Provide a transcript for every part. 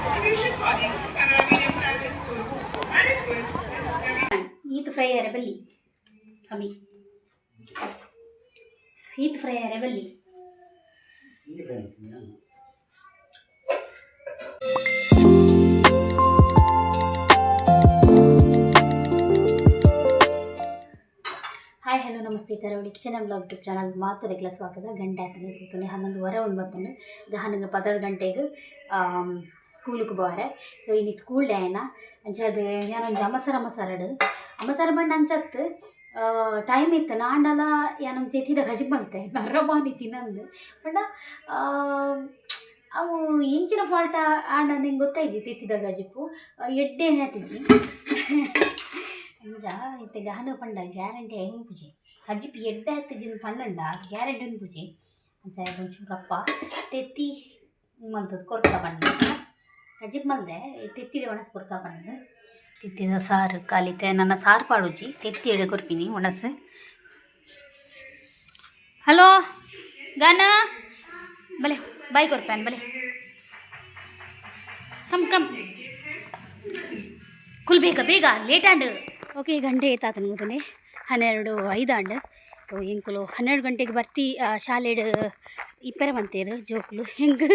Distribution for the Kannada Medium Primary School. I request Mrs. Ravi ಈತ್ fry ಆರೆ ಬಲ್ಲಿ ಅಮಿ, ಈತ್ fry ಆರೆ ಬಲ್ಲಿ. Hi, hello, namaste. ಕರಾವಳಿ kitchen and vlog YouTube channel ಮಾತುರೆಗ್ಲ ಸ್ವಾಗತ. ಗಂಟೆ ಆತನೆ ಕೂತುನೆ 11:30 ಒಂಬತ್ತನ್ನು ಗಹನಂಗ 16 ಗಂಟೆಗೆ ಸ್ಕೂಲಿಗೆ ಬೋರೆ. ಸೊ ಇನಿ ಸ್ಕೂಲ್ ಡೇ ಆಯ್ನ. ಅಂಚಾದ ಯಾನೊಂಜಿ ಅಮಸರ ಅಮಸರಡು ಅಮಸರ ಬಂಡ ಅಂಚತ್ತು ಟೈಮ್ ಇತ್ತು ನಾಂಡಲ ಯಾನೊಂಜಿ ತೆತ್ತಿದ ಕಜಿಪು ಮಲ್ತೆ ನರಮಾನಿ ತಿನ್ನಂದು. ಪಂಡ ಅವು ಎಂಚಿನ ಫಾಲ್ಟ್ ಆಂಡ ನಿಂಗೆ ಗೊತ್ತಾಯ್ಜಿ. ತೆತ್ತಿದ ಕಜಿಪು ಎಡ್ಡೆ ಆತಿಜಿ. ಅಂಚ ಇತ್ತೆ ಗಹನ ಪಂಡ ಗ್ಯಾರಂಟಿ ಉನ್ಪುಜಿ. ಕಜಿಪು ಎಡ್ಡೆ ಆತಿಜಿಂದ್ ಪನ್ನಂಡ ಗ್ಯಾರಂಟಿ ಉನ್ಪುಜಿ. ಅಂಚ ಒಂಚೂರಪ್ಪ ತೆತ್ತಿ ಮಲ್ತದ್ದು ಕೊರ್ಕ ಪಂಡ ಕಜಿಪು ಮಲ್ದೆ ತೆತ್ತಿಡೆ ಒಣಸ್ ಕೊರ್ಕ ಪಂಡ. ತೆತ್ತಿದ ಸಾರು ಕಾಲಿತೆ ನನ್ನ ಸಾರು ಪಾಡುಜಿ, ತೆತ್ತಿ ಎಡೆ ಕೊರ್ಪಿನಿ ಒಣಸು. ಹಲೋ ಗಾನ, ಬಲೆ ಬಾಯ್ ಕೊರ್ಪಾನ್ ಬಲೆ. ಕಮ್ ಕಮ್, ಕುಲ್, ಬೇಗ ಬೇಗ, late and. Okay, ಗಂಟೆ ಏತಾತನ ಗೊತ್ತನೆ? 12:05 ಆಂಡ್. ಸೊ ಎಂಕುಲು 12 ಗಂಟೆಗೆ ಬರ್ತಿ ಶಾಲೆಡ್ ಇಪ್ಪರೆ ಬಂತೇರು ಜೋಕುಲು. ಹೆಂಗೆ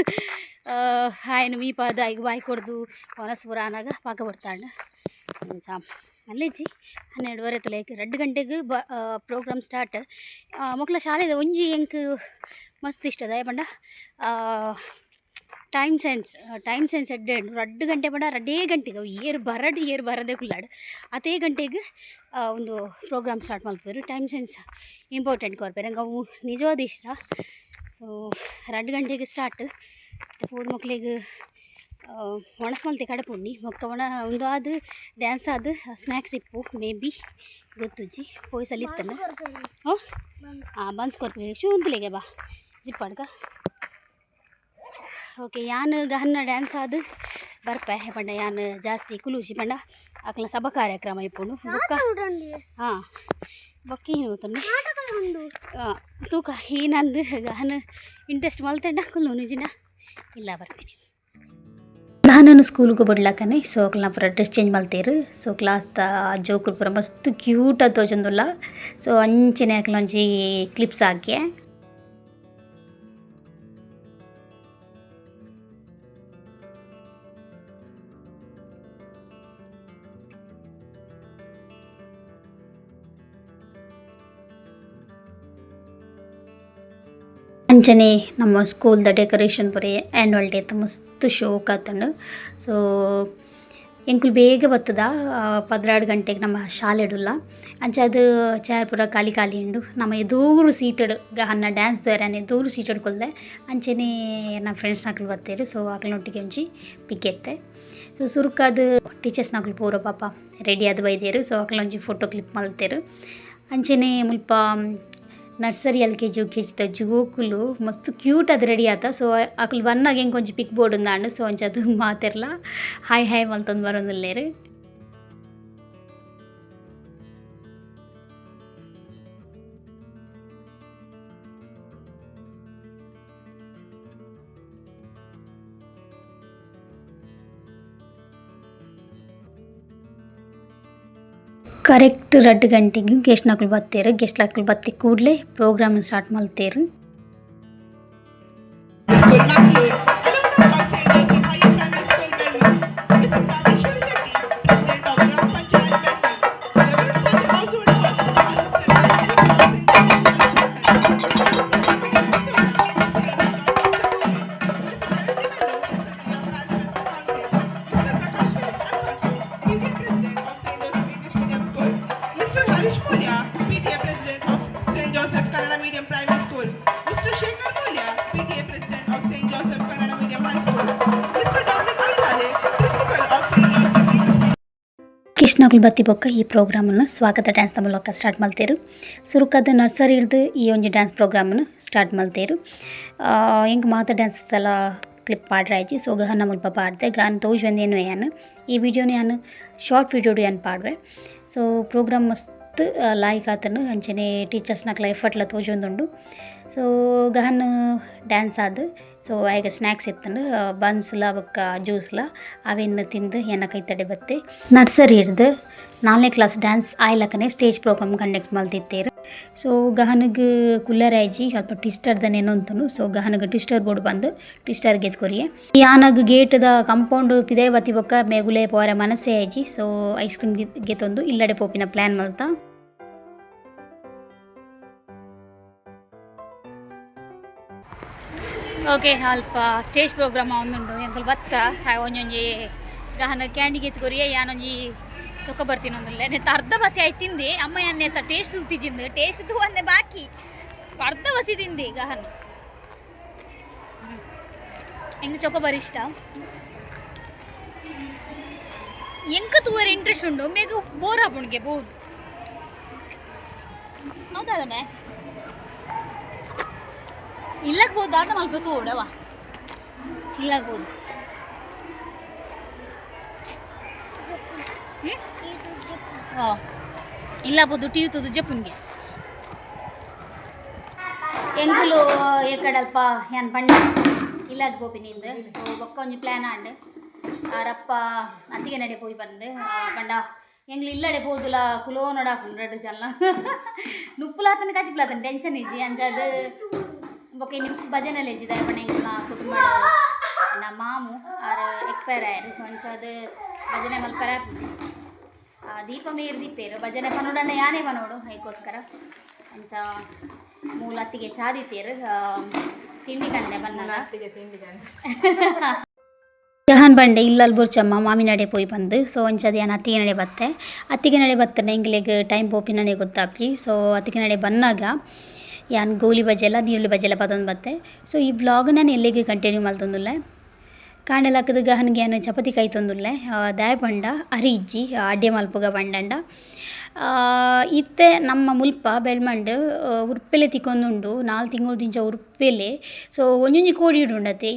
ಆಯನ ಮೀಪಾದ ಐಗ್ ಬಾಯ್ ಕೊಡ್ದು ಒನಸ್ ಪೂರ ಆನಾಗ ಪಾಕ ಬರ್ತಾಂಡ್. ಅಂಚ ಅಲ್ಲೇಜಿ 12:30 ತುಲೈಕ್ 2 ಗಂಟೆಗೆ ಬ ಪ್ರೋಗ್ರಾಮ್ ಸ್ಟಾರ್ಟ್. ಮೊಕ್ಲ ಶಾಲೆದ ಒಂಜಿ ಎಂಕ್ ಮಸ್ತ್ ಇಷ್ಟ ದಾಯೆ ಪಂಡ time sense, time sense ಎಡ್ಡೆ ಉಂಡು. 2 ಗಂಟೆ ಪಂಡ ರಡ್ಡೇ ಗಂಟೆಗೆ ಅವು ಏರು ಬರಡ್ ಏರು ಬರದೆ ಕುಲ್ಲಾಡ್ ಅತೇ ಗಂಟೆಗೆ ಒಂದು ಪ್ರೋಗ್ರಾಮ್ ಸ್ಟಾರ್ಟ್ ಮಲ್ಪುವೆರ್. Time sense important ಕೊರ್ಪೆರ್. ಎಂಕ್ ಅವು ನಿಜವಾದ ಇಷ್ಟ. ಸೊ 2 ಗಂಟೆಗೆ ಸ್ಟಾರ್ಟ್. ಪೋದು ಮೊಕ್ಲೆಗ್ ಒಣಸ್ ಮಲ್ತೆ ಕಡಪುಡ್ನಿ. ಬೊಕ್ಕ ಒಣ ಉಂದು ಆದ್ ಡ್ಯಾನ್ಸ್ ಆದ್ ಸ್ನ್ಯಾಕ್ಸ್ ಇಪ್ಪು ಮೇ ಬಿ, ಗೊತ್ತುಜ್ಜಿ, ಪೋಯ್ಸಲ್ ಇತ್ತನ. ಹಾಂ ಹಾಂ, ಬನ್ಸ್ ಕೊರ್ಪೆ. ಶೂ ಉಂತುಲೆಗೆ ಬಾ ಜಿಪ್ಪಾಡ್ಕ. ಓಕೆ, ಯಾನ್ ಗಹನ್ನ ಡ್ಯಾನ್ಸ್ ಆದ್ ಬರ್ಪೆ. ಪಂಡ ಯಾನ್ ಜಾಸ್ತಿ ಕುಲೂಜಿ, ಪಂಡ ಅಕ್ಲ ಸಭಾ ಕಾರ್ಯಕ್ರಮ ಇಪ್ಪುಂಡು. ಬೊಕ್ಕ ಹಾಂ, ಬೊಕ್ಕ ಏನು ಗೊತ್ತುಂಡೆ ತೂಕ ಏನಂದು ಗಹನ ಇಂಟ್ರೆಸ್ಟ್ ಮಲ್ತೆಂಡ ಕುಲ್ಲು ನಿಜಿನ ಇಲ್ಲ ಬರ್ಪೇನೆ. ನಾನು ಸ್ಕೂಲ್ಗೆ ಬಡ್ಲಾಕನೆ. ಸೊ ಅಕ್ಲ್ನ ಪೂರ ಡ್ರೆಸ್ ಚೇಂಜ್ ಮಲ್ತೇರು. ಸೊ ಕ್ಲಾಸ್ದ ಜೋಕುಲು ಪೂರ ಮಸ್ತ್ ಕ್ಯೂಟ್ ಆದ್ ತೋಜೊಂದುಲ್ಲ. ಸೊ ಅಂಚನೆ ಅಕ್ಲ ಒಂಜಿ ಕ್ಲಿಪ್ಸ್ ಹಾಕ್ಯೆ. ಅಂಚನೆ ನಮ್ಮ ಸ್ಕೂಲ್ದ ಡೆಕೋರೇಷನ್ ಪೂರ ಆ್ಯನ್ಯುವಲ್ ಡೇ ಮಸ್ತ್ ಶೋಕ್ ಆತುಂಡು. ಸೊ ಎಂಕುಲು ಬೇಗ ಬತ್ತದ, 12 ಗಂಟೆಗೆ ನಮ್ಮ ಶಾಲೆಡುಲ್ಲ. ಅಂಚಾದ್ ಚೇರ್ ಪೂರ ಖಾಲಿ ಖಾಲಿ ಉಂಡು. ನಮ ಎದೂರು ಸೀಟಡ್ ಅನ್ನ ಡ್ಯಾನ್ಸ್ ತೋಯರೆ ದೂರು ಸೀಟಡ್ ಕುಲ್ದೆ. ಅಂಚನೆ ಎನ್ನ ಫ್ರೆಂಡ್ಸ್ನಕುಲು ಬತ್ತೆರ್. ಸೊ ಅಕಲ್ನೊಟ್ಟಿಗೆ ಒಂಜಿ ಪಿಕ್ ಎತ್ತೆ. ಸೊ ಸುರುಕಾದ್ ಟೀಚರ್ಸ್ನಕುಲು ಪೂರ ಪಾಪ ರೆಡಿ ಆದ್ ಬೈದೆರ್. ಸೊ ಅಕಲ್ನೊಂಜಿ ಫೋಟೋ ಕ್ಲಿಪ್ ಮಲ್ತೆರ್. ಅಂಚನೆ ಮುಲ್ಪ ನರ್ಸರಿ, ಎಲ್ಕೆಜಿ, ಯುಕೆಜಿದ ಜೋಕುಲು ಮಸ್ತ್ ಕ್ಯೂಟ್ ಆದ್ ರೆಡಿ ಆತ. ಸೊ ಅಕುಲು ಬನ್ನಗ ಎಂಕ್ ಒಂಜಿ ಪಿಕ್ ಬೋಡುಂದಾಂಡ್. ಸೊ ಅಂಚಾದ್ ಮಾತೆರ್ಲ ಹಾಯ್ ಹಾಯ್ ಮಲ್ತೊಂದು ಬರೊಂದುಲ್ಲೆರ್. ಕರೆಕ್ಟ್ 2 ಗಂಟೆಗ್ ಗೆಸ್ಟ್ನಕುಲು ಬತ್ತೆರ್. ಗೆಸ್ಟ್ನಕುಲು ಬತ್ತಿ ಕೂಡ್ಲೆ ಪ್ರೋಗ್ರಾಮ್ ಸ್ಟಾರ್ಟ್ ಮಲ್ತೆರ್. School Mangalore, alumnus of St. Joseph Higher Primary School, Belur, Mrs. Rameshwari Shetty, President of Gram Panchayat, Belur, Reverend Father Oswald Father, Assistant Director of St. Joseph. Mr. Harish Mulya, PTA President of St. Joseph Kannada Medium Primary School. Mr. Shekhar Mulya, PTA President of St. Joseph Kannada Medium High School. Mr. Dominic Andrade, Principal of St. Joseph English ಗೆಸ್ಟ್ನಕುಲು ಬತ್ತಿ ಬೊಕ್ಕ ಈ ಪ್ರೋಗ್ರಾಮನ್ನು ಸ್ವಾಗತ ಡ್ಯಾನ್ಸ್ದ ಮೂಲಕ start ಮಲ್ತೆರ್. ಸುರುಕಾದ್ nursery ಹಿಡ್ದು ಈ ಒಂಜಿ dance ಪ್ರೋಗ್ರಾಮನ್ನು start ಮಲ್ತೆರ್. ಎಂಕ್ ಮಾತ ಡ್ಯಾನ್ಸ್ ಕ್ಲಿಪ್ ಪಾಡ್ರಾಯ್ಜಿ. ಸೊ ಗಹನ ಮುಲ್ಪ ಪಾಡ್ದೆ ಗಹನ್ ತೋಜೊಂದೇನು ಯಾನ್ ಈ ವಿಡಿಯೋನು ಯಾನ್ ಶಾರ್ಟ್ ವಿಡಿಯೋಡು ಯಾನ್ ಪಾಡ್ವೆ. ಸೊ ಪ್ರೋಗ್ರಾಮ್ ಮಸ್ತ್ ಲಾಯ್ಕ್ ಆತನು ಅಂಚನೆ ಟೀಚರ್ಸ್ನಕ್ಲ ಎಫರ್ಟ್ಲ ತೋಜೊಂದುಂಡು. ಸೊ ಗಹನ್ ಡ್ಯಾನ್ಸ್ ಆದ್ ಸೊ ಆಯ್ಗ ಸ್ನ್ಯಾಕ್ಸ್ ಇತ್ತಂಡು ಬನ್ಸ್ಲ ಬೊಕ್ಕ ಜ್ಯೂಸ್ಲ ಅವೆನ್ ತಿಂದು ಎನ್ನ ಕೈತಡೆ ಬತ್ತೆ. ನರ್ಸರಿ ಇರ್ದು 4ನೇ ಕ್ಲಾಸ್ ಡ್ಯಾನ್ಸ್ ಆಯ್ಲಕನೆ ಸ್ಟೇಜ್ ಪ್ರೋಗ್ರಾಮ್ ಕಂಡಕ್ಟ್ ಮಲ್ತಿತ್ತೇರು. ಸೊ ಗಹನಗ್ ಕುಲ್ಲರಾಯ್ಜಿ ಅಲ್ಪ ಟ್ವಿಸ್ಟರ್ ದ ನೆನೊಂತುಂಡು. ಸೊ ಗಹನಗ್ ಟ್ವಿಸ್ಟರ್ ಬೋರ್ಡ್ ಬಂದು ಟ್ವಿಸ್ಟರ್ ಗೆತ್ ಕೊರಿಯೆ. ಯಾನಗ್ ಗೇಟ್ ದ ಕಾಂಪೌಂಡ್ ಪಿದೈ ಬತ್ತಿ ಬೊಕ್ಕ ಮೇಗುಲೆ ಪೋರೆ ಮನಸ್ಸೇ ಆಯ್ಜಿ. ಸೊ ಐಸ್ ಕ್ರೀಮ್ ಗೆತೊಂದು ಇಲ್ಲಡೆ ಪೋಪಿನ ಪ್ಲಾನ್ ಮಲ್ತ. ಓಕೆ ಅಲ್ಪ ಸ್ಟೇಜ್ ಪ್ರೋಗ್ರಾಮ್ ಒಂದುಂಡು ಎಂಕುಲು ಬತ್ತ ಒಂಜೊಂಜಿ ಗಹನ ಕ್ಯಾಂಡಿ ಗೆತ್ ಕೊರಿಯೆ ಯಾನೊಂಜಿ ಚೊಕ್ಕ ಬರ್ತೀನಿ ನೆತ್ತ ಅರ್ಧ ಬಸಿ ಆಯ್ತು ತಿಂದೆ ಅಮ್ಮ ಯಾನ್ ಟೇಸ್ಟ್ ತೂತಿಜಿಂದು ಟೇಸ್ಟ್ ತೂ ಅಂದೆ ಬಾಕಿ ಅರ್ಧ ಬಸಿ ತಿಂದೆ ಗಹನ. ಎಂಕ್ ಚೊಕೊಬಾರ್ ಇಷ್ಟ ಎಂಕ ತೂವರೆ ಇಂಟ್ರೆಸ್ಟ್ ಉಂಡು ಮೇಗ ಬೋರ್ ಆಪುಂಡ್ಗೆ ಬೋದು ಹೌದಾ ಇಲ್ಲಕ್ ಬೋದು ಆಟ ಮಲ್ಪ ತೂಡವ ಇಲ್ಲಕ್ ಬೋದು ಇಲ್ಲ ಬೋದು ಟಿ ತೂದು ಜಪ್ಪುನ್ಗೆ ಎಂಕುಲು ಎಕ್ಕಡಲ್ಪ ಯಾನ್ ಪಂಡ ಇಲ್ಲಗ್ ಪೋಪಿನಿಂದ್. ಸೊ ಬೊಕ್ಕ ಒಂಜಿ ಪ್ಲ್ಯಾನ್ ಆಂಡ್ ಆರಪ್ಪ ಅತ್ತಿಗೆ ನಡೆ ಪೋಯಿ ಬಂದು ಪಂಡ ಎಂಗ್ಲು ಇಲ್ಲಡೆ ಪೋದುಲ ಕುಲೋ ನೋಡಾಪುಂಡು ರಡ್ಡ್ ಜನ ನುಪ್ಪುಲಾತನ ಕಜಿಪುಲಾತನ ಟೆನ್ಷನ್ ಇಜ್ಜಿ ಅಂಚಾದ್ ಬೊಕ್ಕ ಇನಿ ಭಜನೆಲ ಇಜ್ಜಿ ದಾಯೆ ಪಂಡ ಎಂಕ್ಲ ಕುಟುಂಬ ಎನ್ನ ಮಾಮು ಆರ್ ಎಕ್ಸ್ಪೈರ್ ಆಯೆರ್. ಸೊ ಅಂಚಾದ್ ಭಜನೆ ಮಲ್ಪೆರೆ ಆಪುಜಿ. ದೀಪ ಮೇರ್ ದೀಪೇರು ಭಜನೆ ಪನೋಡಂಡ ಯಾನೇ ಪನೋಡು ಐಕೋಸ್ಕರ ಅಂಚ ಮೂಲ ಅತ್ತಿಗೆ ಚಾ ದೀತೇರು ತಿಂಡಿ ಕಂಡೆ ಬನ್ನಗ ಜಹಾನ್ ಬಂಡೆ ಇಲ್ಲಲ್ ಬೊರ್ಚಮ್ಮ ಮಾಮಿನಡೆ ಪೋಯಿ ಬಂದು. ಸೊ ಅಂಚಾದ್ ಯಾನ್ ಅತ್ತಿಗೆ ನಡೆ ಬತ್ತೆ. ಅತ್ತಿಗೆ ನಡೆ ಬತ್ತಂಡ ಎಂಕ್ಲೆಗ್ ಟೈಮ್ ಪೋಪಿನನೆ ಗೊತ್ತಾಪ್ಜಿ. ಸೊ ಅತ್ತಿಗೆ ನಡೆ ಬನ್ನಾಗ ಯಾನ್ ಗೋಲಿ ಬಜೆಲ ನೀರುಳ್ಳಿ ಬಜೆಲ ಪತೊಂದು ಬತ್ತೆ. ಸೊ ಈ ವ್ಲಾಗ್ ನಾನು ಎಲ್ಲಿಗೆ ಕಂಟಿನ್ಯೂ ಮಲ್ತೊಂದುಲ್ಲೆ. ಕಾಂಡೆ ಲಕ್ಕದ ಗಹನ್ಗೆ ಯಾನ್ ಚಪಾತಿ ಕೈತೊಂದುಲ್ಲೆ ದಾಯೆ ಪಂಡ ಅರಿ ಇಜ್ಜಿ ಅಡ್ಡೆ ಮಲ್ಪುಗ ಪಂಡಂಡ. ಇತ್ತೆ ನಮ್ಮ ಮುಲ್ಪ ಬೆಳ್ಮಂಡ್ ಉರ್ಪೆಲೆ ತಿಕ್ಕೊಂದುಂಡು 4 ತಿಂಗಳು ದಿಂಚ ಉರ್ಪೆಲೆ. ಸೊ ಒಂಜೊಂಜಿ ಕೋಡಿ ಉಂಡತೆ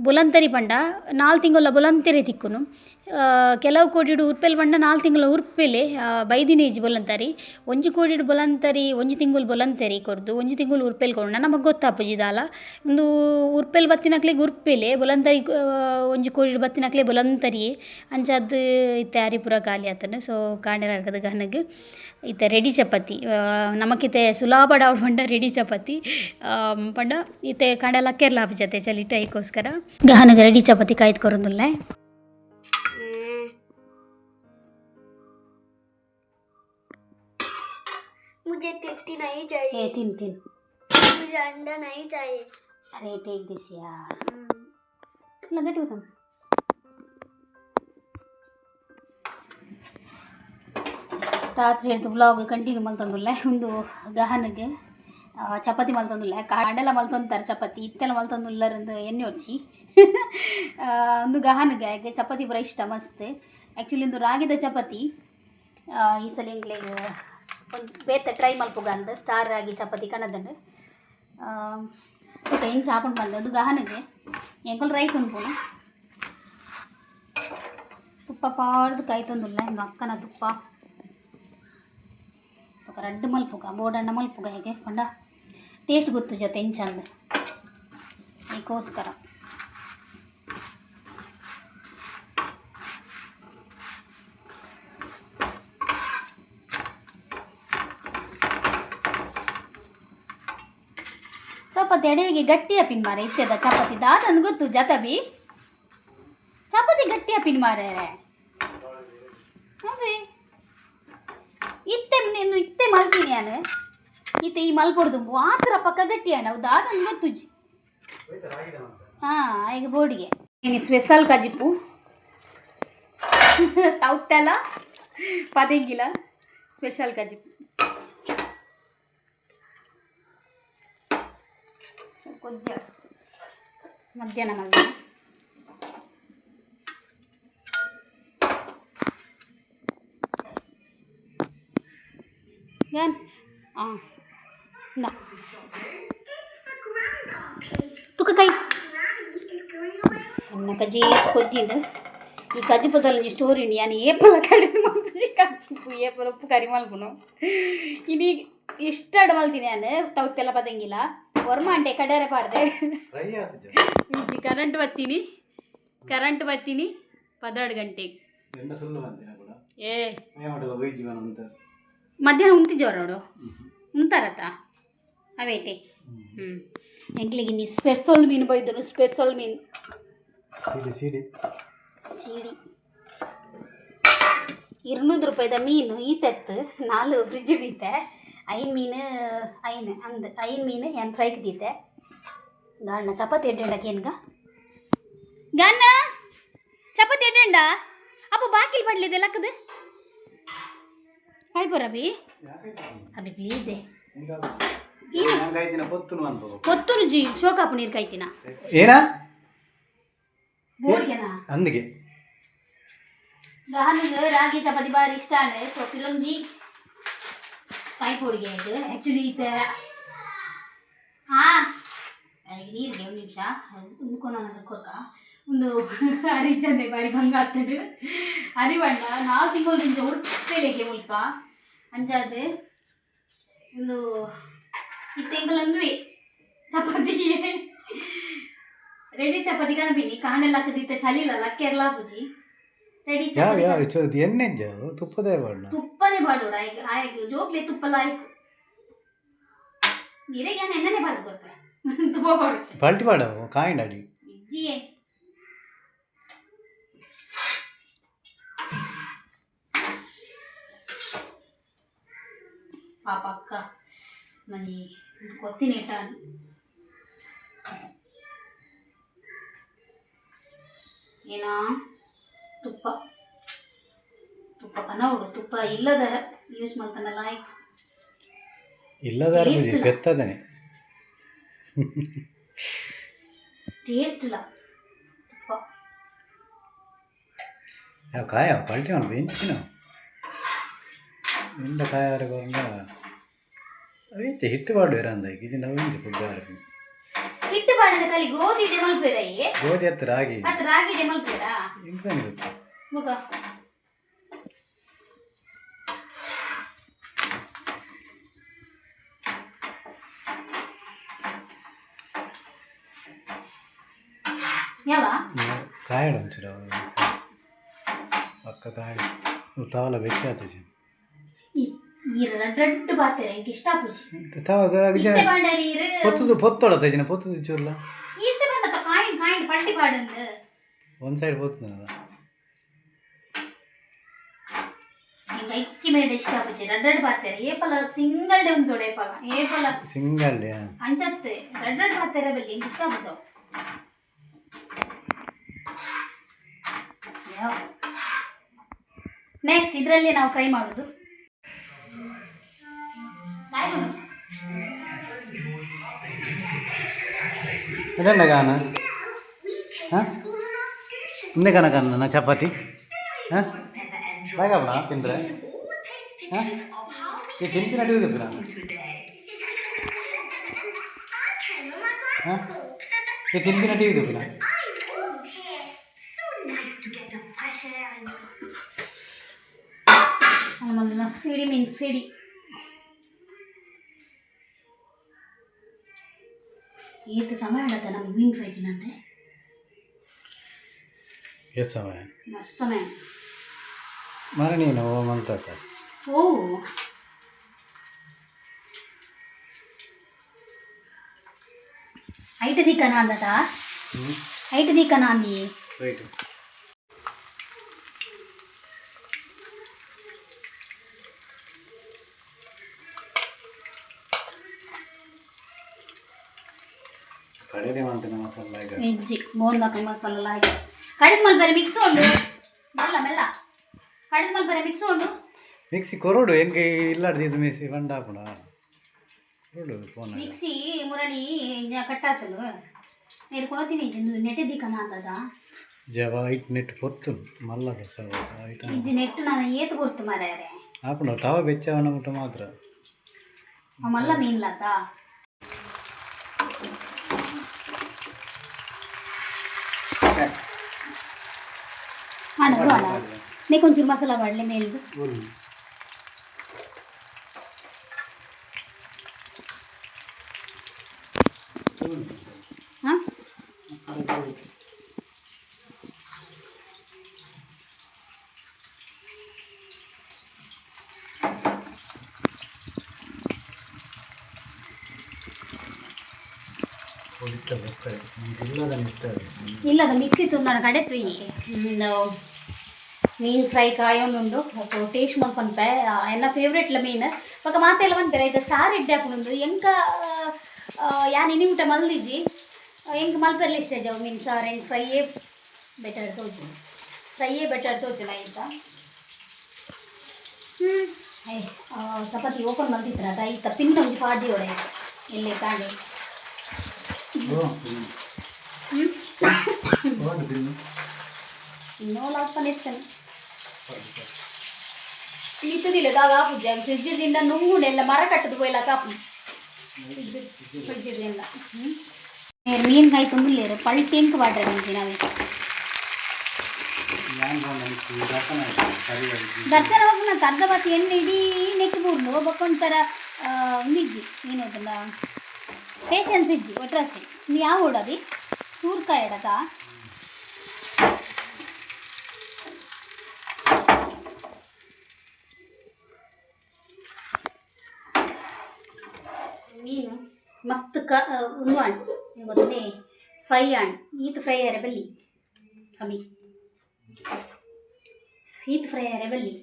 ಬೊಲಂತರಿ ಪಂಡ 4 ತಿಂಗಳ ಬೊಲಂತೆರೆ ತಿಕ್ಕುನು. ಕೆಲವು ಕೋಡಿಡು ಉರ್ಪೆಲ್ ಪಂಡ 4 ತಿಂಗಳ ಉರ್ಪೆಲೆ ಬೈದಿನ ಇಜ್ಜಿ ಬೊಲಂತರಿ. ಒಂಜಿ ಕೋಡಿಡು ಬೊಲಂತರಿ ಒಂಜಿ ತಿಂಗಳು ಬೊಲಂತರಿ ಕೊರ್ದು ಒಂಜಿ ತಿಂಗಳು ಉರ್ಪೆಲ್ ಕೊರ್ಂಡ ನಮಕ್ ಗೊತ್ತಾಪುಜಿ ದಾಲ. ಉಂದು ಉರ್ಪೆಲ್ ಬತ್ತಿನಕ್ಲೆಗ್ ಉರ್ಪೆಲೆ ಬೊಲಂತರಿ ಒಂಜಿ ಕೋಡಿಡು ಬತ್ತಿನಕ್ಲೆ ಬೊಲಂತರಿಯೇ ಅಂಚಾದ್ ಇತ್ತೆ ಅರಿ ಪೂರ ಖಾಲಿ ಆತುಂಡು. ಸೊ ಕಾಂಡೆ ಲಕ್ಕದ್ ಗಹನಗ್ ಇತ್ತೆ ರೆಡಿ ಚಪಾತಿ ನಮಕಿತ್ತೆ ಸುಲಭ ಆವೊಡು ಪಂಡ ರೆಡಿ ಚಪಾತಿ ಪಂಡ ಇತ್ತೆ ಕಾಂಡೆ ಲಕ್ಕೆರ್ಲ ಆಪುಜತೆ ಚಳಿಟ್ ಐಕೋಸ್ಕರ ಗಹನಗ್ ರೆಡಿ ಚಪಾತಿ ಕಾಯ್ದು ಕೊರೊಂದುಲ್ಲೆ. मुझे टिट्टी नहीं चाहिए. ए तीन तीन. मुझे अंडा नहीं चाहिए. अरे टेक this यार लगे तुम. ರಾತ್ರಿ ಹಿಡ್ದು ವ್ಲಾಗ್ ಕಂಟಿನ್ಯೂ ಮಲ್ತೊಂದುಲ್ಲೆ. ಉಂದು ಗಹನಗ್ ಚಪಾತಿ ಮಲ್ತೊಂದುಲ್ಲೆ. ಕಾಂಡೆಲ ಮಲ್ತೊಂತಾರೆ ಚಪಾತಿ ಇತ್ತೆಲ ಮಲ್ತೊಂದುಲ್ಲರಂದು ಎಣ್ಣೆ ಒಡ್ಚಿ. ಉಂದು ಗಹನಗ್ ಆಯ್ಕೆ ಚಪಾತಿ ಪೂರ ಇಷ್ಟ ಮಸ್ತ್. ಆ್ಯಕ್ಚುಲಿ ಉಂದು ರಾಗಿದ ಚಪಾತಿ. ಈ ಸಲ ಎಂಕ್ಲೆಗ್ ಒಂಜಿ ಬೇತೆ ಟ್ರೈ ಮಲ್ಪುಗ ಅಂದ್ ಸ್ಟಾರ್ ರಾಗಿ ಚಪಾತಿ ಕನದಂಡು ಬೊಕ ಎಂಚ ಆಪುಂಡು ಪಂದ್. ಉಂದು ಗಹನಗ್ ಎಂಕುಲು ರೈಸ್ ಉನ್ಪುನು. ತುಪ್ಪ ಪಾಡ್ದು ಕಾಯ್ತೊಂದುಲ್ಲೆ ಉಂದು ಅಕ್ಕನ ತುಪ್ಪ. ಬೊಕ ರಡ್ಡ್ ಮಲ್ಪುಗ ಬೋಡಂಡ ಮಲ್ಪುಗ ಹೇಗೆ ಪಂಡ ಟೇಸ್ಟ್ ಗೊತ್ತುಜತೆ ಎಂಚ ಅಂದ್ ಐಕೋಸ್ಕರ. ಚಪಾತಿ ಅಡಿಗೆ ಗಟ್ಟಿ ಅಪಿನ್ ಮಾರೆ ಇತ್ತೆದ ಚಪಾತಿ ದಾದನ್ ಗೊತ್ತು ಜತಬಿ ಚಪಾತಿ ಗಟ್ಟಿ ಅಪಿನ್ ಮಾರೆ ಅವೇ ಇತ್ತೆ ನೀನು ಇತ್ತೆ ಮಲ್ತೀನಿ ನಾನು ಇತ್ತೆ ಈ ಮಲ್ಪೊಡ್ದು ಆತರ ಪಕ್ಕ ಗಟ್ಟಿ ಅಣ್ಣ ಅವು ದಾದನ್ ಗೊತ್ತುಜಿ. ಹಾಂ ಈಗ ಬೋರ್ಡಿಗೆ ಸ್ಪೆಷಲ್ ಕಜಿಪು ತೌತೆಲ್ಲ ಪದೆಂಗಿಲ ಸ್ಪೆಷಲ್ ಕಜಿಪು ಕೊದ್ಯ ಮಧ್ಯಾಹ್ನ ಮಲ್ದಿನ. ಏನ್ ಹಾಂ ಇಂದ ತುಕ ಕೈ. Granny is going away. ನನ್ನ ಕಜ್ಜಿ ಕೊದ್ದಿಂಡು. ಈ ಕಜ್ಜಿಪುದಲ್ಲ ಒಂಜಿ ಸ್ಟೋರಿ ಉಂಡು. ಯಾನ್ ಏಪಲ ಕಡಿದು ಮಲ್ಪುಜಿ ಕಜ್ಜಿಪು. ಏಪಲ ಉಪ್ಪು ಕರಿ ಮಲ್ಪುನು. ಇನಿ ಇಷ್ಟಡ್ ಮಲ್ತೀನಿ ಯಾನ್. ತೌತೆಲ್ಲ ಪದಂಗಿಲ್ಲ ಒರ್ಮ ಅಂಟೆ ಕಡರೆ ಪಾಡ್ದೆ. ಫ್ರೈ ಆತಜ. ಇಜ್ಜಿ, ಕರೆಂಟ್ ಬತ್ತೀನಿ, ಕರೆಂಟ್ ಬತ್ತೀನಿ 12 ಗಂಟೆಗೆ. ಎಣ್ಣೆ ಸುಳ್ಳು ಬಂದಿನ ಕೂಡ. ಏ. ಏ ವೈದ್ಯನ ಅಂತ. ಮಧ್ಯಾಹ್ನ ಉಂತಿಜ್ಜೋರ ನೋಡು, ಉಂತಾರತ್ತ ಅವೇಟೆ. ಎಂಕ್ಲಿಗೆ ಇನ್ನಿ ಸ್ಪೆಷಲ್ ಮೀನು ಬೈದನು, ಸ್ಪೆಷಲ್ ಮೀನು. ಸಿಡಿ ಸಿಡಿ. ಸೀಡಿ 200 ರೂಪಾಯಿದ ಮೀನು ಈತೆತ್ತು. ನಾಲ್ ಫ್ರಿಜ್ ದೀತೆ. ಐನ್ ಮೀನು, ಐನ್ ಅಂದ್ ಐನ್ ಮೀನು ಏನು ಫ್ರೈಕ್ ದೀತೆ. ಗಾಣ್ಣ ಚಪಾತಿ ಎಡ್ಡೆಂಡ ಏನ್ಗ ಗಾನ ಚಪಾತಿ ಎಡ್ಡೆಂಡ ಅಪ್ಪ ಬಾಕಿಲ್ ಪಡ್ಲಿದೆ ಲಕ್ಕದು ಆಯ್ಪೋರ ಅಭಿ. ಅಭಿ ಬೀದೆ. ಐತಿನ ಪೊತ್ತುನು ಅನ್ಬೋದು. ಕೊತ್ತೂರು ಜಿ ಶೋಕಾಪು ನೀರು ಕಾಯ್ತಿನ. ಏನಾ? ಬೋರ್ಗೆನಾ? ಅಂದಿಗೆ. ಗಹನಿಗೆ ರಾಗಿ ಚಪಾತಿ ಬಾರಿ ಇಷ್ಟ ಅಂಡೆ. ಸೊ ಪಿರೊಂಜಿ ಕಾಯಿ ಪೊಡಿಗೆ ಇದು ಆ್ಯಕ್ಚುಲಿ ಇತ್ತೆ. ಹಾಂ, ಈಗ ನೀರಿಗೆ ಒಂದು ನಿಮಿಷ ಒಂದು ಕೊನ ಕೊರ್ಕ. ಒಂದು ಅರಿಚಂದೆ ಬಾರಿ ಭಂಗ ಆಗ್ತದೆ. ಅರಿವಣ್ಣ ನಾಲ್ಕು ತಿಂಗಳು ದಿಂಚ ಉರ್ತೆಲೆಗೆ ಮುಲ್ಪ ಅಂಚಾದ್ ಒಂದು ಇತ್ತೆಂಕಲಂದುವೆ ಚಪಾತಿ ರೆಡಿ. ಚಪಾತಿ ಕನಪಿನಿ ಕಾಂಡೆಲ್ಲ ಹಾಕದಿತ್ತೆ. ಚಲಿಲ್ಲ, ಲಕ್ಕೆರ್ಲ ಪೂಜಿ ರೆಡಿ. ಯಾವ ಚಪಾತಿ. ಯಾವ ಚೋ ಎಣ್ಣೆ ಜಾವು ತುಪ್ಪದೇ ಬಾಡ. ತುಪ್ಪನೇ ಬಾಡೋಡ ಆಯ್ಕೆ ಆಯ್ಕೆ ಜೋಕ್ಲೆ ತುಪ್ಪಲ ಆಯ್ಕು. ನೀರಿಗೆ ನಾನು ಎಣ್ಣೆನೆ ಬಾರ್ದು ಗೊತ್ತ, ತುಪ್ಪ ಬಾಡುಚು. ಪಲ್ಟಿ ಬಾಡ ಕಾಯಿಂಡ ಅಡಿ. ಇಜ್ಜಿಯೇ. ಪಾಪ ಅಕ್ಕ ಮನಿ ಕೊತ್ತಿನ ಇಟ್ಟಾನು. ಏನಾ ತುಪ್ಪ ತುಪ್ಪ ಕನವಡು. ತುಪ್ಪ ಇಲ್ಲದ ಯೂಸ್ ಮಾಡ್ತಾನಲ್ಲ ಆಯ್ತು. ಇಲ್ಲದಾರ. Taste ಇಲ್ಲ. ಬೆತ್ತದನೆ. ಟೇಸ್ಟ್ ಇಲ್ಲ ತುಪ್ಪ. ಯಾವ ಕಾಯ ಪಲ್ಟಿ ಉಂಟು ಇಂಚಿನ ಎಂಡ ಕಾಯಾರ ಕೊರಂಡ ಐತೆ. ಹಿಟ್ಟು ಬಾಡು ಇರಂದ ಇದು ನಾವು ಇಂಚಿ ಪುಗ್ಗಾರ. ಹಿಟ್ಟು ಬಾಡಿದ ಕಲಿ ಗೋಧಿ ಇಡೆ ಮಲ್ಪೇರಯ್ಯೆ. ಗೋಧಿ ಹತ್ತು ರಾಗಿ. ಅದು ರಾಗಿ ಇಡೆ ಮಲ್ಪೇರಾ? ಇಂತಾನೆ ಗೊತ್ತು. ಮುಖ ಯಾವ. ಕಾಯಡ ಒಂಚೂರು ಪಕ್ಕ ಕಾಯಡ ತಾವಲ ಬೆಚ್ಚ ಆತಜಿ. ಈ ರಡ್ಡು ಬಾತೆರ ಇಂಕ ಇಷ್ಟ ಆಪುಜಿ. ತಾವ ಇತ್ತೆ ಬಾಂಡರಿ ಇರು. ಪೊತ್ತದು ಪೊತ್ತೊಡ ತಜಿನ ಪೊತ್ತದು ಚೂರ್ಲ. ಇತ್ತೆ ಬಂದತ್ತ ಕಾಯಿನ್ ಕಾಯಿನ್ ಪಲ್ಟಿ ಬಾಡಂದು. ಒಂದು ಸೈಡ್ ಪೊತ್ತದ. ಇಂಕ ಐಕ್ಕಿ ಮೇಡ ಇಷ್ಟ ಆಪುಜಿ. ರಡ್ಡು ಬಾತೆರ ಏಪಲ ಸಿಂಗಲ್ ಡೇ ಉಂತೋಡೆ ಏಪಲ ಏಪಲ. ಸಿಂಗಲ್. ಅಂಚತ್ತೆ ರಡ್ಡು ಬಾತೆರ ಬಲ್ಲಿ ಇಂಕ ಇಷ್ಟ ಆಪುಜವು. ನೆಕ್ಸ್ಟ್ ಇದರಲ್ಲಿ ನಾವು ಫ್ರೈ ಮಾಡೋದು. ಕಾಯಿ ಕೊಡು. ಎಡೆಂಡ ಗಾನ ಹಾಂ ಇಂದೆ ಕನ ಕನ್ನ ಚಪಾತಿ ಹಾಂ ದಾಗಪ್ಪ ತಿಂದ್ರೆ ಹಾಂ ಈ ತಿಂತಿ ನಡೆಯುವುದಿಲ್ಲ ಹಾಂ ಈ ತಿಂತಿ ನಡೆಯುವುದಿಲ್ಲ. So nice to get the fresh air and ನಮ್ಮನ್ನ ಸಿಡಿ ಮೀನು ಸಿಡಿ. ಏತು ಸಮಯ ಆಡತ್ತ ನಮಗೆ ಮೀನು ಫ್ರೈ ತಿನ್ನಂತೆ. ಎಷ್ಟು ಸಮಯ? ಮಸ್ತ್ ಸಮಯ. ಮರ ನೀನು ಓ ಮಂತಕ್ಕ. ಓ ಐಟ್ ದಿಕ್ಕನ ಅಂದಟ. ಐಟ್ ದಿಕ್ಕನ ಅಂದಿ. ರೈಟ್. ಕಡೆದೇ ಮಾಡ್ತೇನೆ ಮಸಾಲ ಈಗ. ಇಜ್ಜಿ, ಬೋಂದಾಕ ಮಸಾಲ ಹಾಕಿ ಕಡಿದ ಮಲ್ ಬೇರೆ ಮಿಕ್ಸ್ ಉಂಡು. ಮೆಲ್ಲ ಮೆಲ್ಲ ಕಡಿದ ಮಲ್ ಬೇರೆ ಮಿಕ್ಸ್ ಉಂಡು. ಮಿಕ್ಸಿ ಕೊರೋಡು ಎಂಗೆ ಇಲ್ಲಾಡ್ದು ಇದು ಮಿಕ್ಸಿ ಬಂಡ ಹಾಪುಣ ಕೊರೋಡು ಫೋನ್. ಮಿಕ್ಸಿ ಮುರಳಿ ಕಟ್ಟಾತಲು ನೀರು ಕೊಡತೀನಿ ನೆಟ್ಟೆ ದಿಕ್ಕನ ಅಂತದ. ಜವ ಐಟ್ ನೆಟ್ ಪೊತ್ತು ಮಲ್ಲ ಐಟ್. ಇಜ್ಜಿ, ನೆಟ್ಟು ನಾನು ಏತು ಕೊಡ್ತು ಮಾರ್ಯಾರೆ. ಹಾಪುಣ ತವ ಬೆಚ್ಚವನ ಮುಟ್ಟ ಮಾತ್ರ. ಮಲ್ಲ ಮೀನ್ಲಾತ. ಆಣ ಆಣ ನೇಕೊಂಚೂರು ಮಸಾಲ ಮಾಡಲಿ ಮೇಲ್ದು. ಹಾಂ. ಇಲ್ಲದ ಮಿಕ್ಸಿ ತುಂದಣ ಕಡೆ ತುಯ್ಯಿ ಮೀನು ಫ್ರೈ ಕಾಯೊಂದುಂಡು. ಟೇಸ್ಟ್ ಮಲ್ಪನ್ಪೆ. ಎನ್ನ ಫೇವ್ರೇಟ್ಲ ಮೀನು. ಬೊಕ ಮಾತೆಲ್ಲ ಪನ್ಪೆರ್ ಐತ ಸಾರು ಎಡ್ಡೆ ಆಪುಂಡು. ಎಂಕ ಯಾನ್ ಇನಿ ಊಟ ಮಲ್ದಿಜಿ. ಎಂಕ್ ಮಲ್ಪೆರ್ಲ ಇಷ್ಟ ಇಜ್ಜಿ ಅವು ಮೀನು ಸಾರು. ಎಂಕ್ ಫ್ರೈಯೇ ಬೆಟರ್ ತೋಜುಂಡು, ಫ್ರೈಯೇ ಬೆಟರ್ ತೋಜುಂಡು ಐತ. ಹ್ಞೂ ಚಪಾತಿ ಓಪನ್ ಮಲ್ದಿತ್ರ ಐತ ಪಿನ್ ಒಂಜಿ ಪಾಡ್ದಿ ಒಡೆ ಎಲ್ಲೆ ಕಾಂಡೆ. ಹ್ಞೂ. ಇನ್ನೋಲ ಅಪ್ಪನ ಇತ್ತನೆ ಇತ್ತದಿಲ್ಲ ದಾದ ಆಪುಜಿ. ಅದು ಫ್ರಿಜ್ ದಿಂದ ನುಂಗುಂಡು ಎಲ್ಲ ಮರ ಕಟ್ಟದು ಪೋಯಿಲ ಕಾಪು ಫ್ರಿಜ್ ಎಲ್ಲ. ಹ್ಞೂ, ಮೀನು ಕಾಯಿ ತುಂಬಿಲ್ಲೇರು ಪಲ್ಟಿ ಎಂಕ್ ಪಾಡ್ರೆ ಮುಂಚೆ ನಾವೇ. ದರ್ಶನ ಹೋಗುನ ಅರ್ಧ ಬಾತಿ ಎಣ್ಣೆ ಇಡೀ ನೆಕ್ ಬೂರ್ನು. ಬೊಕ್ಕೊಂಥರ ಒಂದಿಜ್ಜಿ ಏನು ಗೊತ್ತಲ್ಲ, ಪೇಷನ್ಸ್ ಇಜ್ಜಿ ಒಟ್ರಾಸಿ. ನೀ ಯಾವ ಓಡದಿ ಸೂರ್ಕಾಯಿ ಎಡಕ. ಮೀನು ಮಸ್ತ್ ಕ ಒಂದು ಆಣ್ ಗೊತ್ತೇ ಫ್ರೈ ಆಣ್. ಈತ್ ಫ್ರೈ ಆರೆ ಬಲ್ಲಿ ಕಮ್ಮಿ, ಈತ್ ಫ್ರೈ ಆರೆ ಬಲ್ಲಿ.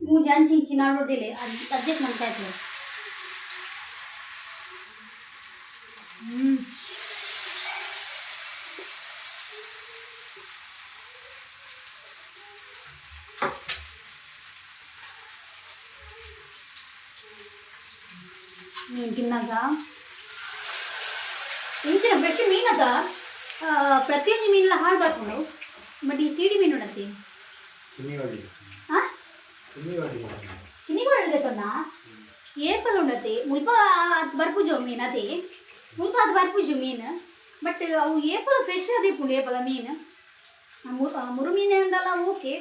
ಮೂಜಿ ಅಂಚಿ ಇಂಚಿ ನಾಡೋದಿಲ್ಲ, ಅದು ಅಡ್ಜಸ್ಟ್ ಮಾಡ್ತಾ ಇತ್ತು. ಹ್ಞೂ. ಮೀನು ತಿನ್ನಾಗ ಇಂಚಿನ ಫ್ರೆಶ್ ಮೀನದ ಪ್ರತಿಯೊಂದು ಮೀನೆಲ್ಲ ಹಾಳು ಬರ್ಕೊಂಡು. ಬಟ್ ಈ ಸೀಡಿ ಮೀನು ಉಂಡತಿ. ಹಾಂ, ಕಿನಿಗೋಳ ಬೇಕನ್ನ ಏಪಲ್ ಉಂಡತಿ. ಮುಲ್ಪ ಅದು ಬರ್ಪುಜು ಮೀನು ಅದೇ ಮುಲ್ಪ ಅದು ಬರ್ಪುಜು ಮೀನು. ಬಟ್ ಅವು ಏಪಲ್ ಫ್ರೆಶ್ ಅದೇ ಪುಂಡು ಏಪಲ ಮೀನು. ಮುರು ಮೀನು ಅಂದಲ್ಲ ಓಕೆ,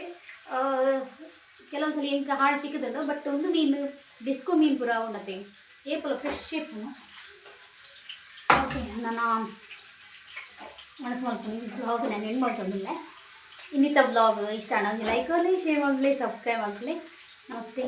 ಕೆಲವು ಸಲ ಎಂಕ ಹಾಳು ತಿಕ್ಕದುಂಡು. ಬಟ್ ಒಂದು ಮೀನು ಡಿಸ್ಕೋ ಮೀನು ಪೂರ ಉಂಡತೆ ಏಪಲ ಫ್ರೆಶ್ ಇಪ್ಪುನು. ಓಕೆ, ನಾನು ಮನಸ್ಸು ಮಲ್ಪುನಿ ಬ್ಲಾಗ್ ನಾನು ಎಂಡ್ ಮಲ್ತೊಂದುಲ್ಲೆ. ಇನ್ನಿತ ಬ್ಲಾಗ್ ಇಷ್ಟ ಆಂಡ ಲೈಕ್ ಮಲ್ಲೆ, ಶೇರ್ ಮಲ್ಪುಲೆ, ಸಬ್ಸ್ಕ್ರೈಬ್ ಮಲ್ಪುಲೆ. ನಮಸ್ತೆ.